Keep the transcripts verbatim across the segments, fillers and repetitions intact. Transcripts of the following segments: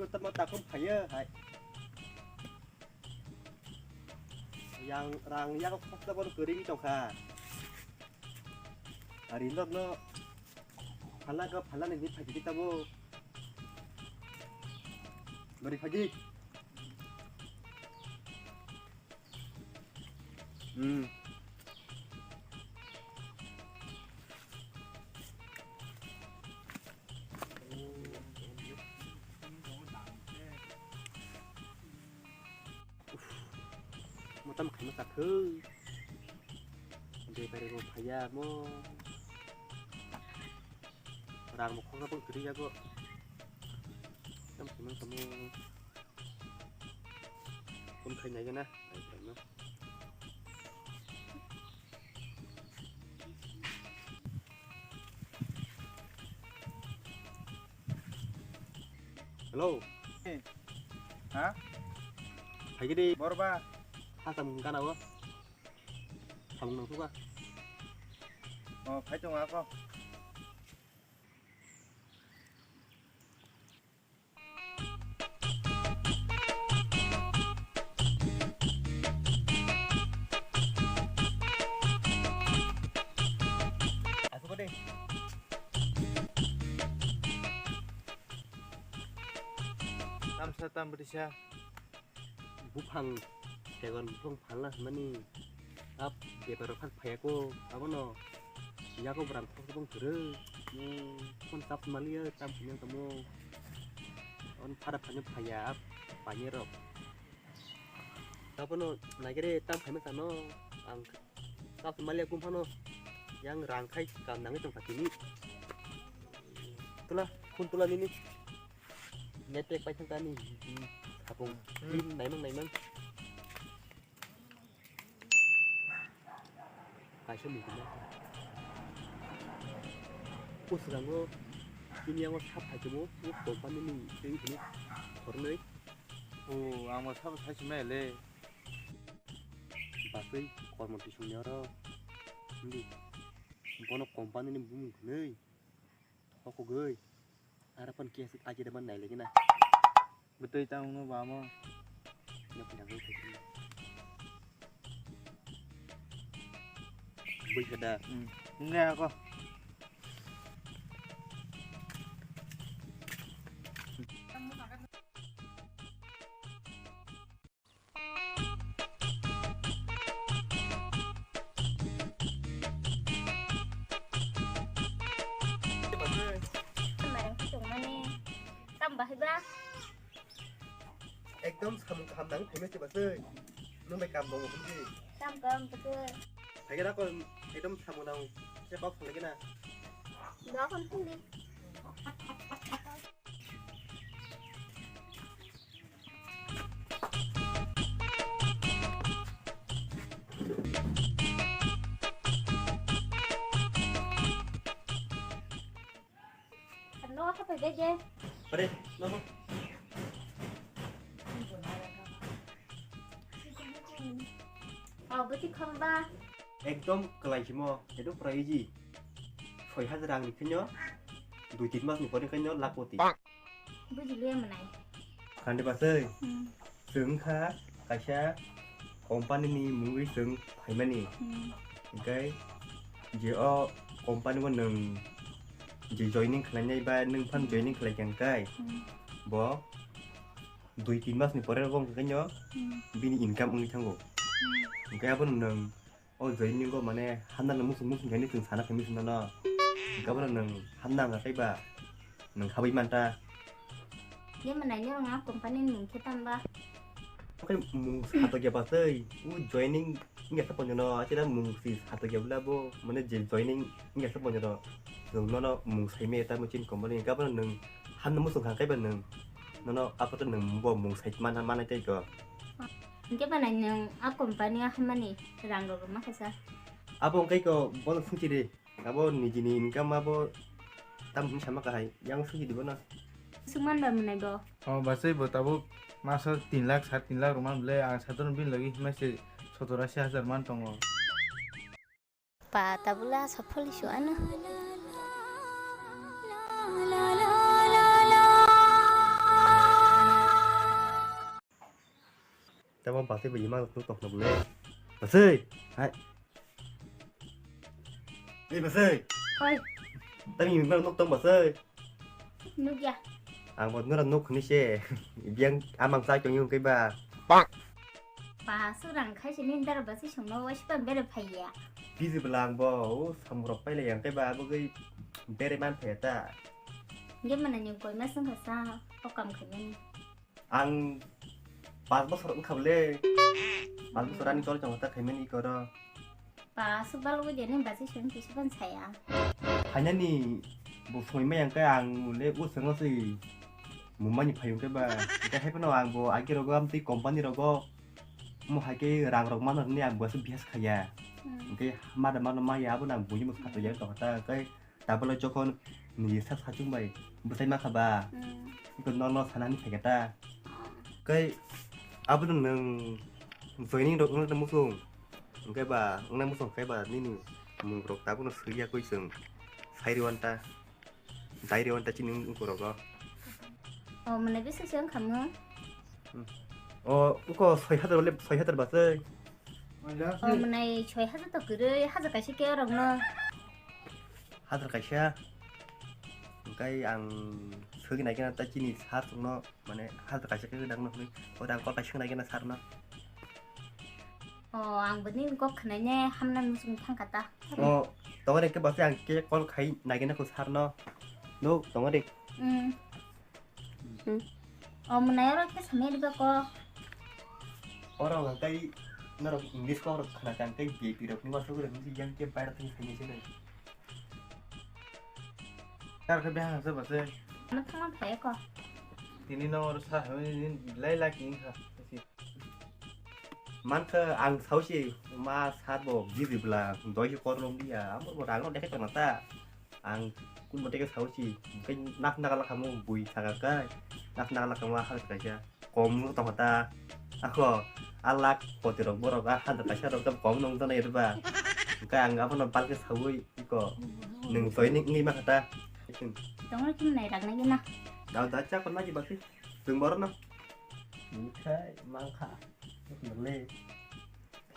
Tamo takhum phaiya hai. Yang rang yang khoksa bono kwrwi tongkha. Ari nok no phala ka phala ni phagi tabo. Bari phagi. Hmm. Motam khaima sakhe. Bepari bo phaiya mo. Rang mo khoksa bang kwrwi yago. Tam khaima samo. Phone khai nai gana. Hello. Ha? Phaikhe de. Borba. Ha, samung gana o. Samung nang suka. Oh, phai tong ako. Asuk de. Tamsa tam brisa. Buphang tegon buphang phalna hwnmani a beparo phak phaiya ko abono yago bwrang khok bong kwrwi. Phone tap maliya tam phunyo tamo on phara phanya phaiya a panye rok abono nagere tam phaima sano ang tap maliya kum phano yang rang khai kam nangwi tong kha tini tula phun tula nini. Network paithang tani, hmm, sapung, hmm, hmm, naimang, naimang. Kaisa mungkin na. Usrango, ini yang sap hai temo, u company ni tei ini kornoi. Oh, ang mo sap sai sima le. Bakoi kormo tisung nyoro. Hindi. Bono company ni bumung nei. Thokogwi. Ara pan kiyas aji da man nai lagi na. Betul tang no ba mo. Nyok nyok nyok. Bui kada. Hmm. Nge ako. Marang khe tongmani. Tamo bahai ba? Ekdom samung kaham nang phaima se basai. Nung bai kam bongo hwnwi. Kam kam khe. Phaikhe da ko ekdom samung nang se kok phunai khe na. Dokhon phungdi. Ano ka pa gege. Pare, mama. Oh, buti khamba. Ekdom kwlai simo, ekdom pura easy. Soi hajar rang ni khenyo, dui tin mas ni pore khenyo, lakpoti. Bujiliya manai. Khande basai. Hmm. Chwng kha kaisa company ni mungwi chwng phaimani. Hmm. Hwnkhe je o company o nwng je joining khlainai ba nwng phano, hmm, joining khlai kha hwnkhe, hmm, bo dui tin mas ni pore bo wngkha khe no, hmm, bini income wngwi thango. Hmm. Hwnkhe abono nwng o joining o mane hamnano muchung muchung khainwi chwng sana phaimani chwngno. Hwnkhe abono nwng hamna wngkha tei ba nwng habwi manta. Ye manai norok a company ni mung khe tamba. Oke mung satok ya basai. U joining wngya sa ponjono, achira mung si satok ya bwla bo, mane je joining wngya sa ponjono. Nwng nono mung saime ta muchin company gabano nwng hamna muchung kha kaiba nwng nono apato nwng bo mung sai mana mana tei ko. Hwnkhe banai nwng a company o hamani rang rok rwma kha sa. Abo wngkai ko bono swngchire. Abo nijini income abo tam hwn sama kahai, yang swngchidi bono. Swngman ba mwnai bo. O basai bo tabuk maso tin lakh, sat tin lakh rwma bwle, ang sadon bini logi himai se sotor asi hajar man tongo. Pa tabula sa pholi su ano. Tamo basui bo imang nuk tong khna bole. Basui. Hai. Ei basui. Hoi. Tani imang nuk tong basui. Nukya. Ang bo nora nuk khni se. Biang amang sa kyung yung kaiba. Ba surang khai se ni dar basui songno wasipa bere phaiya. Busy bela ang bo o samurok paila yang kaiba abo gai bere man phaiya ta. Ge mana ni koi ma sung khasa o kam khaimani. Ang pas bosor wngkha bole. Pas bosor ani chol chong ta khaimani ikoro. Ba, aswk bal wngwi de nini bachai songwi kisa phano saya. Phainani bo songwi maya hwnkhe ang le o swngo se mumani phai hwnkhe ba. Hwnkhe hai phano ang bo agi rogo amtwi company rogo omo hai khe rang rok mano hwnwi ang bo aswk bihas khaiya. Hmm. Hwnkhe mada mano maya abono ang buini mwkhang tongya tongkha ta hwnkhe. Tabole jokhon ni sa sachung bai bwsai ma kha ba. Hmm. Iko no no sanani phaikha ta. Kai abo nwng nwng joining rok wngna musung. Hwnkhe ba wngna musung khe ba nini mung rok tabuk no swiya koi chwng. Sairi wanta. Dairi wanta chini wngkorogo. O mwnai bwswk se wngkha mo? Hmm. O uko soi hajar le soi hajar ba se. O mwnai soi hajar to kwrwi hajar kaisa ke rok no. Hajar kaisa. Hwnkhe ang soi nai khe na ta chini sar songno mane hajar kaisa ke dang no hwnwi. O dang kol kaisa nai khe na sar no. O, ang bo nini kok khnaine hamna muchung thangkha ta. O, tongo de ke bose ang ke call khai nagina ko sar no. No, tongo de. Hmm. Hmm. O, mwnai oro ke samya riba ko. Oro ang kai norok English ko rok khna kang kai B P rok ni wasu rok ni yang ke bayar thang khai se nai. Kar khe behang se bose. Ano thangma phai ko. Tini no oro sa hoi lai laki kha. Mankha ang sausi ma sat bo busy bwla doi se korlong dia amo bo rang rok dekhe tongna ta ang kun bo teke sausi kai nak nak la khamu bui saka kai nak nak la khamu hal kaisa kom no tong ta ako alak poti rok borok a han kaisa rok kom nong tong nai ba kai ang abono balke saui iko nung toi ning ni ma kata tong kim nai rang nai na dal da cha kon ma ji basi tung bor no. Mikhai mangkha. Nole.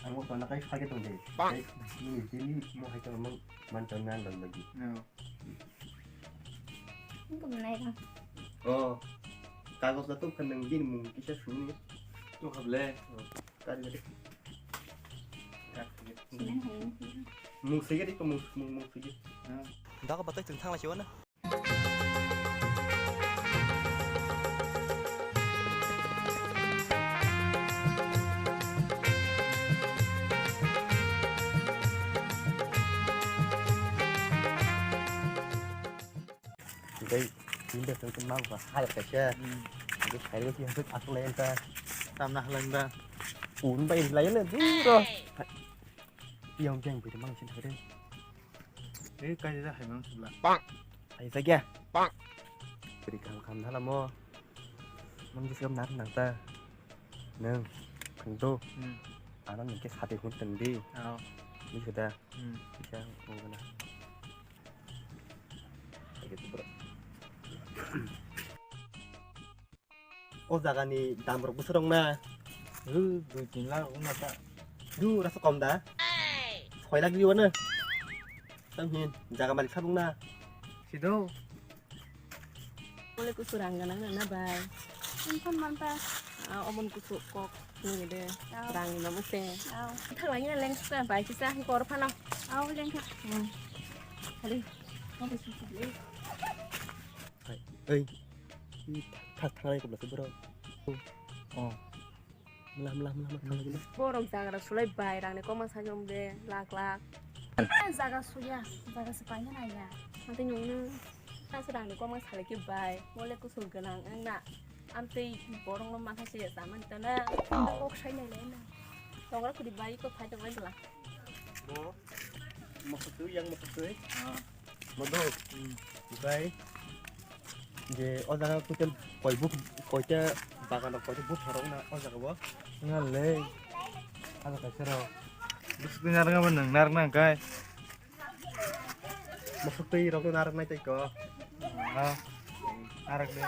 Ang bo kona kai phage tong de. Bang. Kai ni tini mo hai tong mang man tong nan lagi. No. Ang ko nai ra. Oh. Kagos da tu kan nang din mung kisa suni. Tu hable. Kali de. Sinan hai. Mung sige di ko mung mung mung sige. Da ko batai teng thang la siwana. Tei tinda tong tong mang ba hai kaisa. Hmm. Tei sai ro ki hasuk asuk lai enta. Tam na halai ba. Un bai lai le duro. Yang yang bai mang sin hai. Ei kai da hai mang subla. Bang. Ai sa kya? Bang. Beri kam kam na lamo. Mang jis kam nak nang ta. Nang. Khando. Hmm. Ana nang ke sate hun tang di. Oh. Ni sudah. Hmm. Bisa ngona. Gitu bro. O jaga ni dam rok bwswk rok na? Dui tin lakh rok wngna ta. Du rasa kom da? Soi lakh riyo na? Tam hin jaga malik sabung na? Sido. Ole kusu rang ganang na bai. Insan manta. Ah, omon kusu kok ni de. Rang ni mamu se. Thang lagi na leng suka bai kisa kor phano. Au leng kha. Hmm. Hari. Kau bisa sih. Ei, thak thak nai kobla se bro. Oh. Mla mla mla mla thang lagi. Borok jagra sulai bai rang ni koma sa jom de lak lak. Jaga suya, jaga se paina na ya. Nanti nyung na. Sa se rang ni koma sa lagi bai. Mole kusuk ganang ang na. Amtwi borok no masa se ya saman ta na. Kok sai nai le na. Tongra kudi bai ko phai tong lai bla. Mo. Mo kutui yang mo kutui. Ah. Modo. Hmm. Bai. Je o jaga kutem koi buk koita bagan rok koita buk harok na o jaga bo. Ngal le. Ano kaisa rok. Bus ni narang apa nang narang nang kai. Mosok twi rok narang nai tai ko. Ah. Narang de.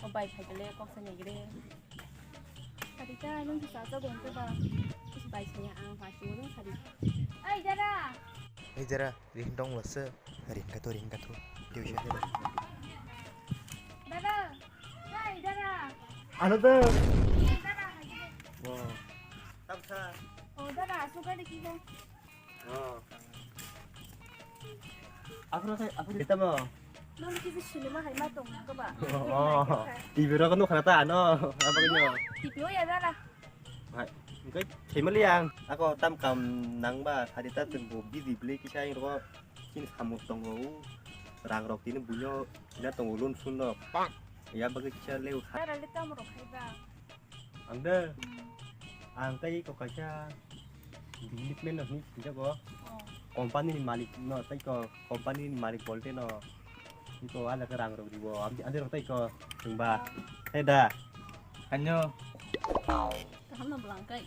O bai phai le kok sa ni gre. Rita, nung kisa sa gong ba. Is bai saya ang pasti nung sari. Ai, dara. Ai, dara, ring dong lasa. Ring katu, ring katu. Dia usah. Dara. Ai, dara. Ano to? Dara, hai. Wow. Tamsa. Oh, dara, suka di kita. Oh. Aku rasa aku kita mau. Nang kisi cinema hai ma tong ko ba. Oh. T V rok nukha ta ano. Apa kini? T V o ya dara. Hai. Engkai kemali yang. Aku tam kam nang ba hari ta tengbo busy beli kisah yang rokok. Sini samuk tongo. Rang rok tini bunyo. Ina tongo lun sun rok. Ya bagi kisah leu. Dara le tam rok hai ba. Ang de, ang tei ko kaisa businessman no hinwi singjago. Oh. Company ni malik no tei ko company ni malik bolte no. Iko ada ke rang rok dibo. Am, ada rok tei ko singba. Tei da. Kanyo. Kaham no bwlang kai.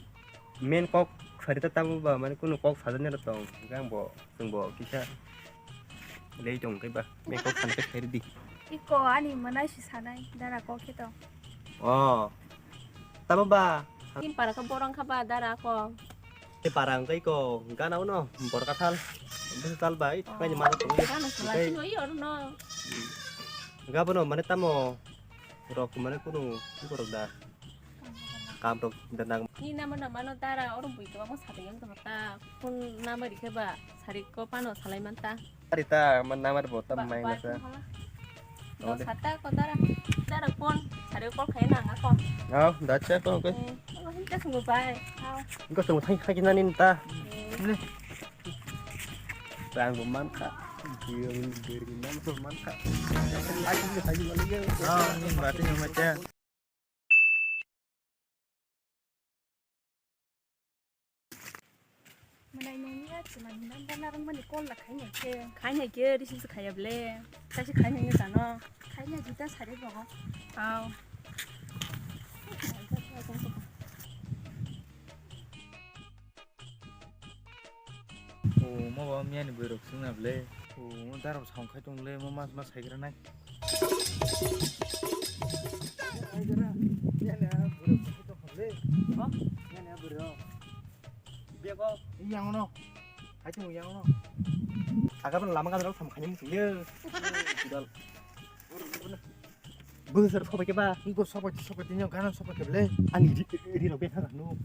Men kok sari ta tamo ba mane kunu kok sajani rok tong. Gang bo. Chwng bo kisa lei tong khe ba, makeup khan khe khairi di. Iko ani mwnai si sanai, dara kok khe to. Oh. Tamo ba? Tin para khe borong kha ba dara ko. Te para wngkai ko, gana uno, bor kathal. Bwswk tal bai, oh, thangni mano tong. Gana salai sino i oro no. Gabono mane tamo rok mane kunu borok da. Kam rok da nang. Ni nama nama no dara oro bui kwbangma sari yang tong ta. Phone number rikhe ba sari ko pano salai man ta. Ari ta man number bo tam mai ba ta. Do sata ko dara. Dara phone sari ko khai na nga ko. Au, da cha ko ko. Ko hin ta sungu bai. Au. Ko sungu thang khai na nin ta. Rang bo man kha. Biyo ni beri nam so man kha. Ai ni khai ni. Ah, ni ba ti ma cha. Manai nungya chwla ni number narwkmani call la khaina khe. Khaina khe receive se khaya ble. Kaisa khaina ni jano. Khaina jita sare bogo. Au. O, mo ba miyani bwrwi rok swngna ble. O, mo darok song khai tong le, mo mas mas sai gra nai. Ai gra, miyani a bwrwi rok song khai tong le. Ha? Miyani a bwrwi rok. Bego. Yang no. Hai tong yang no. Aga ban lama ga rok sam khai ni musu ye. Kidal. Bwswk sobai khe ba? Iko sobai, sobai tini gana sobai khe ble. Ani ri, ri rok betha no.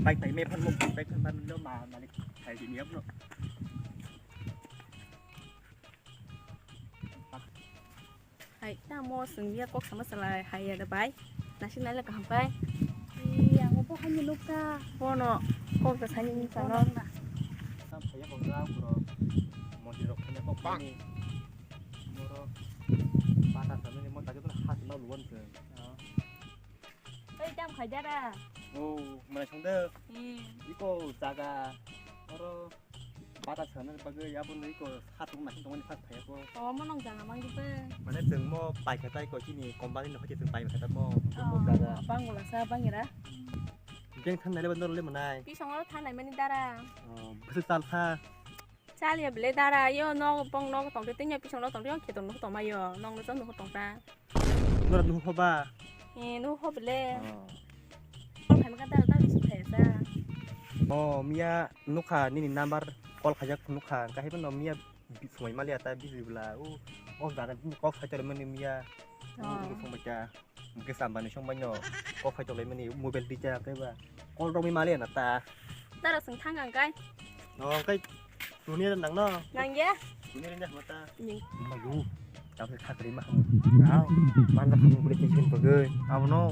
Pai pai me phan mo pai phan phan lo ma malik khai di niam lo. Hai, tamo chwng ya kok sama salai hai ya da bai. Nasik nai le kaham kai. Iya, mo bo hai ni nukta. Bono kok da sani ni sano. Sam phaya kok da bro. Mondir rok phaya kok bang. Moro pata sani mo tagi pun has ma luan ke. Oi, tam khai dara. O, mane song de. Hmm. Iko jaga oro bata sana bagwi abo no iko satung na tongmani sak phai ko. O, mo nong jaga mang dipe. Mane chwng mo pai kha tai ko chini company no hoite chwng pai kha ta mo. O, mo jaga. Bang gola sa bang ira. Beng than nai le ba nor le manai. Pisong oro than nai mani dara. O, bwswk tal kha. Chaliya bele dara, yo nok bong nok tongte, tei yo pisong nok tongte, yo kheto nok tongma yo, nok no chong nok tongta. Nora nuhu pho ba? Eh, nuhu pho bele. Oh. Call khaima kha dara, dara bisi phai sa. Oh, miya nukha nini number call khaijak nukha, kahai no miya bi-, sumai maliya ta busy bwla. O, o jaga nini kok sai tore mani miya. O, oh, nukha mata. Bwkhe cham bani song baino kok phai tolai mani mobile rija khe ba call rok mi mali na ta. Dara song thang ang kai. No kai tuni nang no. Nang ya. Tuni rina hma ta. Ning. Mayu. Tamo kha kri ma. Au. Man la khamu bwle khe sin bagwi. Amo no.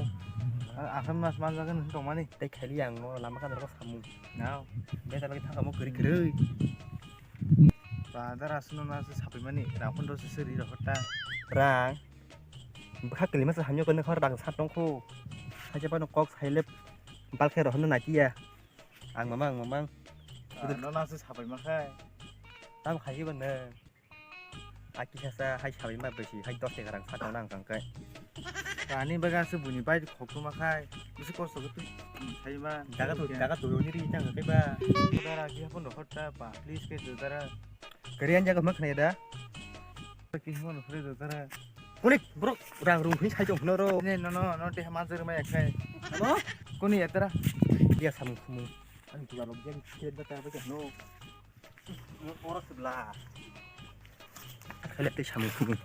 Asam mas manjak hinwi tongmani. Tei khaili ang no lama kha norok samung. Nao. Beta bagi thangkamo kwrwi kwrwi. Ba dara aswkno na se sapaimani rang phano se seri rok ta. Rang. Bwkha kwlwima se hamya kwrwi khor rang sa tongkho. Haja phano kok sailep balkhe rok hwnwi nakiya. Ang mamang, mamang. Ah, no na se sapaima khai. Tam khaji bwno. A kisa sa hai sabai ma bisi hai dos taka rang sakno nang kang kai. Ani baga se buni bai khokto ma khai. Bisi kosto ke tu sai ma. Jaga tu, jaga tu ni ri tang kai ba. Dara ki hapon ro hot ta ba. Please ke dara. Kari an jaga ma khna da. Ki hapon ro dara. Kunik bro rang rung phin sai jong no ro. Ne no no no te ma jer ma ya khai. Ano? Kuni ya tara. Dia samung khumung. Ani tu ro gen ke da ta ba no. Oro sibla. Khailep tei samung khumung.